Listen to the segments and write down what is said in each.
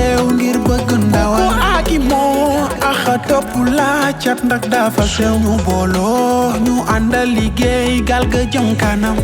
réew ngir bëgg ndawal aki moo axa topp laa cat ndax dafa sew ñu booloo ñu àndal liggéey gal ga jëm kanam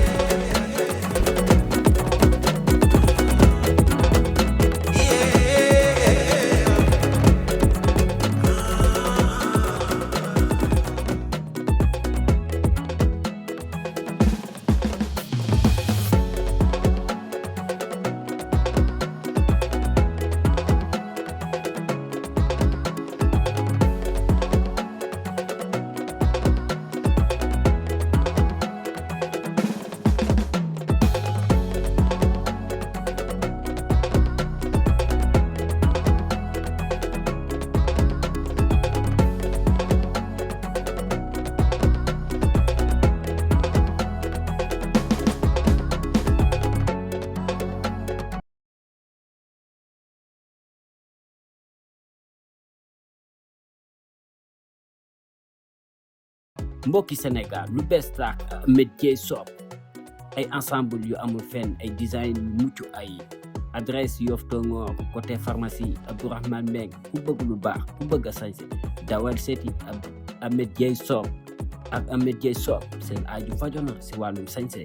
mbokki Sénégal lu bees tax métier shop ay ensemble yu amul fenn ay design yu mucc ay adresse Yoff Tongoor côté pharmacie Abdourahmane Mbengue ku bëgg lu baax ku bëgg a sañse dawal seeti Ahmed Dieye Shop ak Ahmed Dieye Shop seen aaju fajona si wàllum sañse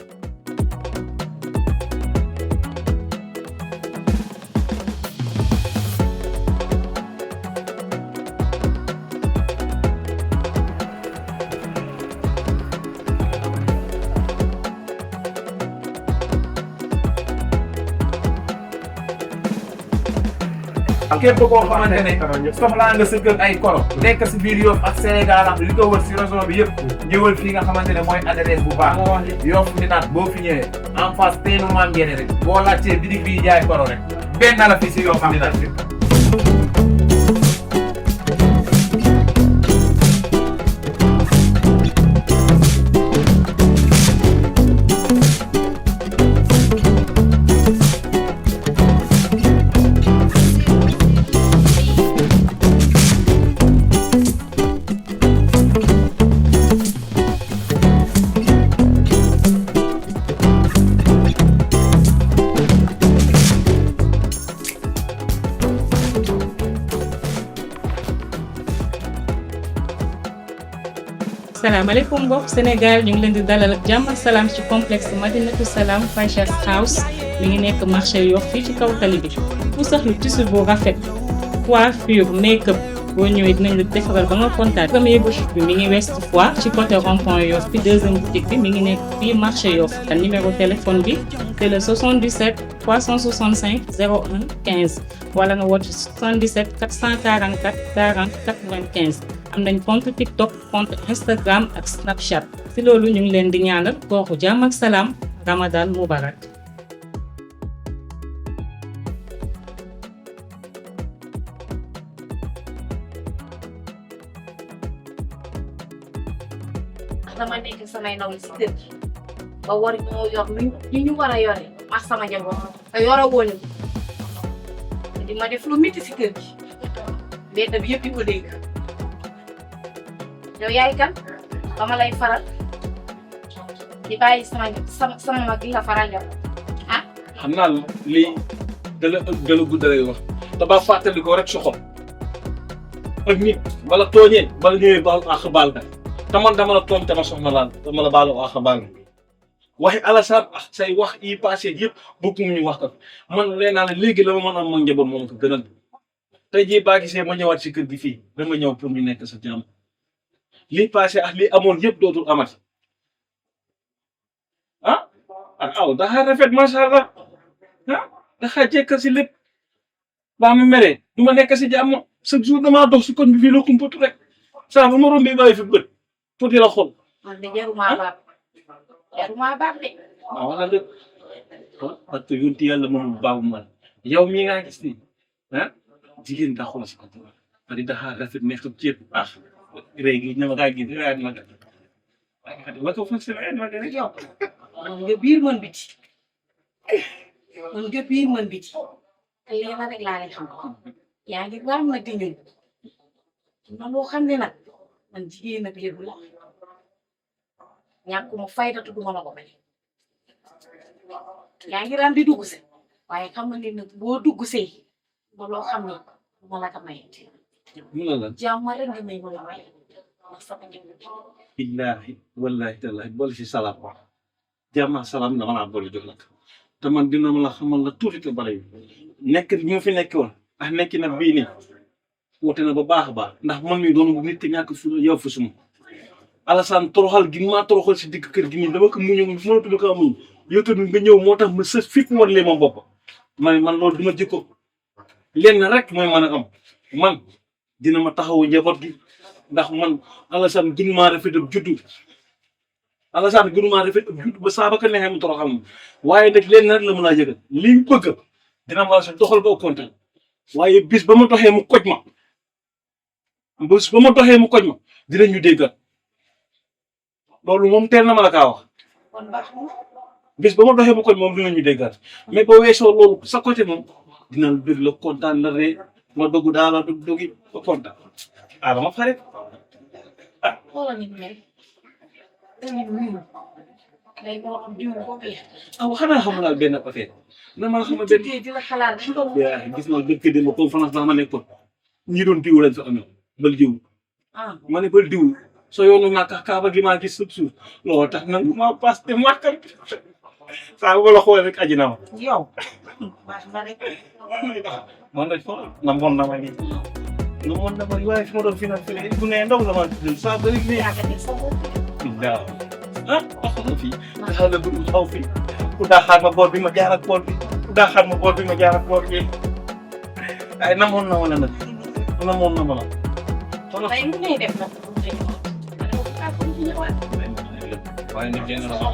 képp koo xamante ne soxlaa nga sa kër ay koro nekk si biir Yoff ak Sénégal ak li ko wër si région bi yëpp ñëwal fii nga xamante ne mooy adresse bu baax Yoff Ndinane boo fi ñëwee en face teenu Mame Guédé rek boo laajtee bitig bii jaay koro rek benn la fii si Yoff Ndinane salaamaaleykum mbokk Sénégal ñu ngi leen di dalal ak jàmm ak salaam ci complexe Madinatu Salaam Fashion House mi ngi nekk marché Yoff fii ci kaw tali bi ku soxla tissu bu rafet coiffure make-up boo ñëwee dinañ la defaral ba nga kontaan. premier boutique bi mi ngi Ouest Foire ci côté rond-point Yoff bi deuxième boutique bi mi ngi nekk fii marché Yoff te numéro téléphone bi c'est le 77 365 01 15 wala nga woote 77 444 40 95. am nañ compte TikTok compte Instagram ak Snapchat si loolu ñu ngi leen di ñaanal kooku jàmm ak salaam Ramadan Mubarak. dama nekk samay ndaw si kër gi ba war ñoo yor lu ñu war a yore ak sama njaboot te yore woon di ma def lu métti si kër gi mbedd bi yëpp di ko dégg. yow yaay kan ba ma lay faral di bàyyi sama mag gi nga faral yow ah. xam naa lii dala guddalay wax te ba fàttali ko rek soxom ak nit bala tooñee bala ñëwee baal àq baal nga te man dama la tooñ te ma soxna laal dama la baalu àq baal nga waxi Alassane ak say wax yi passé yëpp bëggum ñu wax ko man lee naa la léegi la ma mën a am ma njaboot moom ko gënal tey jii baa gisee ma ñëwaat si kër gi fii dama ñëw pour ñu nekk sa jàmm lii passé ak lii amoon yëpp dootul amati ah ak aw daxa rafet macha allah ah daxa jekk si lépp baa ma meree du ma nekk si jàmm chaque jour damaa dox si kon bi fii la kumpatu rek saa bu ma rombee bàyyi fi bët pour di la xool. man de jaruma baax de. ah wala dëgg parce que yonti yàlla moom baabu man yow mii ngaa gis nii ah jigéen daa xool si ko parce que daxa rafet nekk ceeb baax. Regi nama ka gis rek ma ka ma ko fas rek ma rek yow man nga biir man biti man nga biir man biti te leena rek laa lay xam yaa ngi baax nag di ñun man loo xam ne nag man jigéen nag léegi la ñàkkuma fayda te duma la ko may yaa ngi daan di dugg si waaye xam nga ne nag boo dugg see ba loo xam ne ma la ko may mu ne la jàmm rek nga may ma la may ndax sama njaboot billahi wallahi tallahi boole si salaam jàmm ak salaam dama laa boole jox nag te man dina ma la xamal la tuuti te bari nekk bi ma fi nekk woon ak nekk nag bii nii wute na ba baax a baax ndax man mii doon nit ki ñàkk fu yow fu suma Alassane toroxal gi maa toroxal si digg kër gi nii dama ko muñu mënatu ko muñ yow tamit nga ñëw moo tax ma sës fit wan lee ma bopp man loolu duma jikko lenn rek mooy mën a am man dina ma taxawu njaboot gi ndax man Alassane gënu maa rafet ab juddu Alassane gënu maa rafet ab juddu ba saa ba ko neexee mu toroxal ma waaye nag lenn rek la mën a yëgal li bëgg dina ma sa doxal ba kontaan waaye bis ba ma doxee mu koj ma bis ba ma doxee mu koj ma dinañu déggal loolu moom teel na ma la kaa wax kon baax na bis ba ma doxee mu koj moom dinañu déggal mais ba weesoo loolu sa côté moom dina la bëgg la kontaan la ree ma dogg daal la doggi ba kontaan ah dama pare xoolal nit mel dañuy nuyu day boo am diw boobu la ah xanaa xamul naa benn affaire na ma la xamal benn tey di la xalaat rek nga yaa gis naa dëkk dem ba conférence ba ma nekkoon ñi doon diw lañ fa amee bal diw ma ne bal diw soo yoonu ñàkk kaaba gi maa gis suuf suuf loolu tax nag ma pass te màkkal saa bu ma la xoolee rek aji na ma yow baax na rek man de fo na mon na ma nii na mon na ma waaye fi ma doon financé bu ne ndaw la ma jël saa bëri nii yaa ngi sa bopp daaw ah wax na fii daxal la bëgg xaw fii ku daaxaar ma bool bi ma jaar ak bool bi ku daaxaar ma bool bi ma jaar ak bool bi ay namoon na ma la nag namoon na ma la tey mu ngay def nag waaye nag génn na ma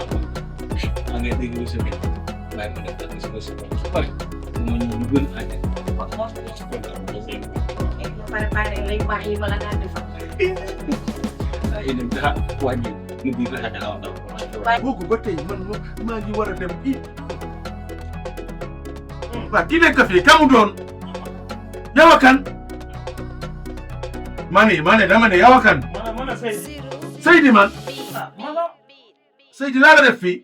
maa ngi dégg lu sëbi waaye ma def ak si su pare mu ma ñëw lu gën a àjjee préparé lay baax yi bala ngaa defar ay dem daa wàññi mu biir la xaja awa daw boogu ba tey man maa ngi war a dem i waa ki nekk fii kamu doon yow a kan ma ne dama ne yow a kan man a say Seydi man Seydi laa la def fii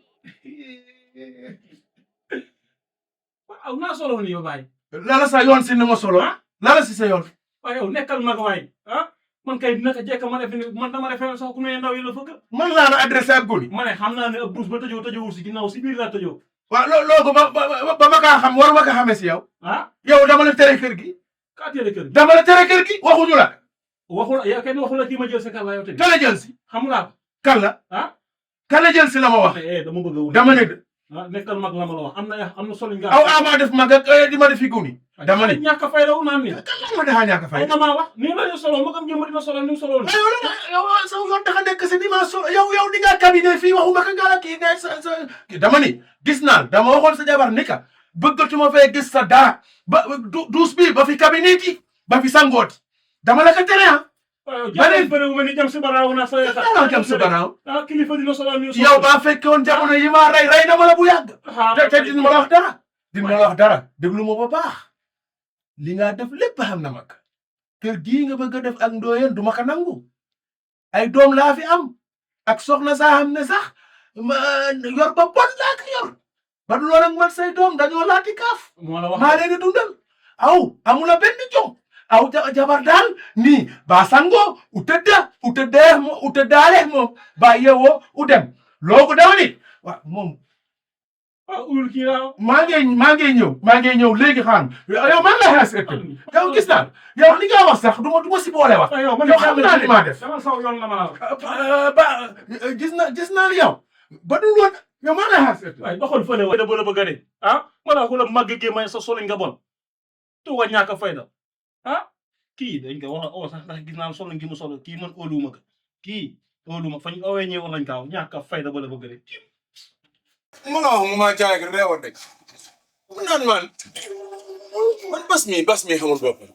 waaw naa solo ni yow baay lala sa yoon si ni ma solo lala si sa yoon waaye yow nekkal mag waay ah man kay naka jekk ma def ni man dama defee sax ku ne ndaw yi la fëgg man laa la adressé ak goli ma ne xam naa ne ab douze ba tëjoo si ginnaaw si biir laa tëjoo waaw loolu ba ma kaa xam waru ma ko xamee si yow ah yow dama la tere kër gi kaa téere kër gi dama la tere kër gi waxuñu la waxul yow kenn waxul la kii ma jël sa kàr la yow tamit kan la jël si xam nga kan la ah kan la jël si la ma wax dama bëgg a wut dama ne ah nekkal mag la ma la wax am na solo nga aw ama def mag ak di ma def fi guni dama ne ñàkk fay la wu naan ni kan la ma daxa ñàkk fay ay na maa wax nii la ñu solo ma gëm jëmm dina solo ni mu solo ni yow sa yoon daxa nekk si ni ma so yow di nga cabinet fii waxuma ka nga kii ngay sa dama ni gis naa dama waxoon sa jabar ni ka bëggatuma fee gis sa dara ba duus bi ba fi cabinet yi ba fi sangooti dama la ko tere ah jàppale bëri wu ma ni jëm si baraaw na sa yata dama jëm si baraaw ah kilifa dina solo ni yow baa fekkoon jamono yi ma rey na ma la bu yàgg te din ma la wax dara din ma la wax dara déglu ma ba baax li nga def lépp xam na mag kër gii nga bëgg a def ak ndooyeen du ma ko nangu ay doom laa fi am ak soxna saa xam ne sax yor ba bon laa ko yor ba du loon ak man say doom dañoo laati kaaf maa leen di dundal aw amula benn jom aw jabar daal nii ba sango u tëddaale moom ba yeewoo u dem loogu dama ni waaw moom ul kii laa maa ngi ñëw léegi xaan yow maa ngi lay xaas yow gis naa yow li nga wax sax du ma si boole wax yow xam naa li maa def ba gis naa li yow ba du woon yow maa ngi lay xaas waaye doxal fële wa da bëgg a ne ah ma la ko la màgg gi may sa solo nga bon tu wa ñàkk fayda ah kii dañ ko wax o sax ndax gis naa solo ngi mu solo kii man óoluwuma ko kii óoluwuma fañ owee ñëw lañ kaaw ñàkk fayda ba la bëgg a ne ma la wax mu maa jaay ak réew rek mu naan man bas mi xamul boppam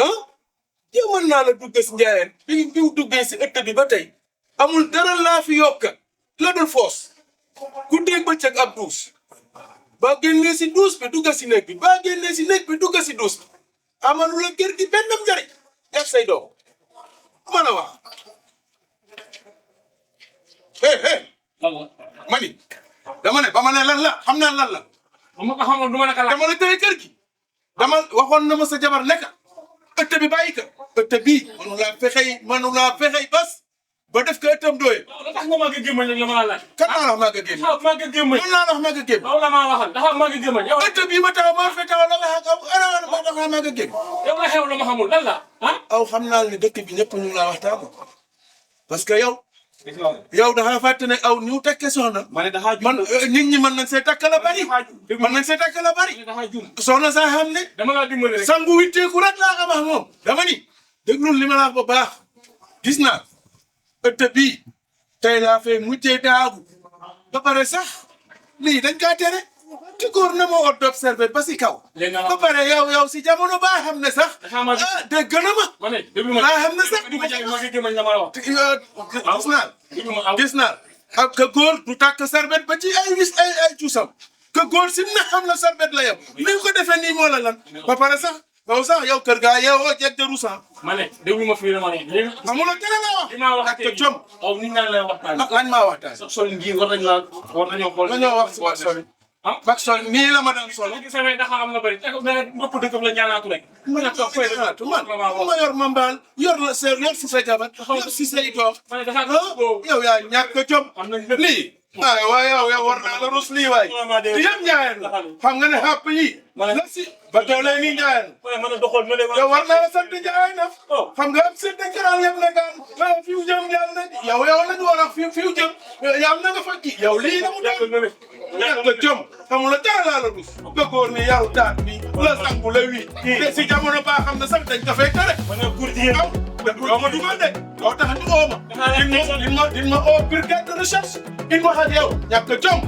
ah yow mën naa la dugg si njaayeen bi duggee si ëtt bi ba tey amul dara laa fi yokka la dul foos guddeeg bëccëg ab duus ba génnee si duus bi dugg si néeg bi ba génnee si néeg bi dugg si duus bi amalu la kër gi benn njariñ def say doom ma la wax mani dama ne ba ma ne lan la xam naa lan la ma ko xamoon du ma naka la dama la tere kër gi dama waxoon na ma sa jabar nekk ëtt bi bàyyi ko ëtt bii mënu laa fexey bas ba def ko ëttam dooye da tax nga maa ngi gémmañ la ma la laaj. kan naa la wax maa ngi génn maa ngi gémmañ. mën naa la wax maa ngi génn yow la maa waxal dafa maa ngi gémmañ yow. ëtt bii ma taxaw maa fi taxaw la nga xam ana ma tax maa ngi génn yow la xew la ma xamul lan la ah. aw xam naa ne dëkk bi ñëpp ñu laa waxtaan parce que yow dafa fàtte ne aw ñu tekke soxna ma ne dafa jum man nit ñi mën nañ see takk la bari mën nañ see takk la bari dafa jum. soxna saa xam ne dama laa dimbali rek. sangu witteeku rek laa xam ak moom dama ni déglul li ma la wax ba baax gis naa ëtt bii tey laa fay mujjee daagu ba pare sax lii dañ kaa tere ci góor na ma ot d'observer ba si kaw ba pare yow si jamono baa xam ne sax dégg na ma ma ne déglu ma laa xam ne sax maa ngi gémmañ la ma la wax. gis naa ak que góor du tàkk sarbet ba ci ay wis ay cuusam que góor si na xam la sarbet la yow ni ko defee nii moo la lan ba pare sax yow kër gaa yeewoo jeg de rusan ma ne déglu ma fii la ma ne léegi. amuloo tere la wax li ma wax ak que com aw nit ñaa lay waxtaan. lañ maa waxtaan sol ngi war nañoo xool. la ñoo wax si soli bak sol nii la ma daan solo léegi sama daxa am na bëri te mais bopp dëkk bi la ñaanaatu rek. man a toog fay naatu man ma yor ma mbaal yor la seer yor si sa jabar yor si say doom ma ne dafa yow yaa ñàkk com am nañ lépp. lii waaye yow war naa la rus lii waay di yëpp njaayeen la xam nga ne xàpp yi la si ba tey lay nii njaayeen ma ne doxal ma ne yow war naa la sant njaayeen na xam nga am seen dañ karaan yëpp ne gaan waaye fiw jëm yàlla na yow lañu war a fiw jëm yàlla na nga fa kii yow lii na mu doon ñàkk jom xamul la dara laa la rus nga góor ni yaru taat bi la sangu la wii te si jamono baa xam ne sax dañ ko fay tere ma ne góor jigéen aw doo ma dugal de doo tax ñu oo ma din ma oo brigade de recherche din wax ak yow ñàkk jom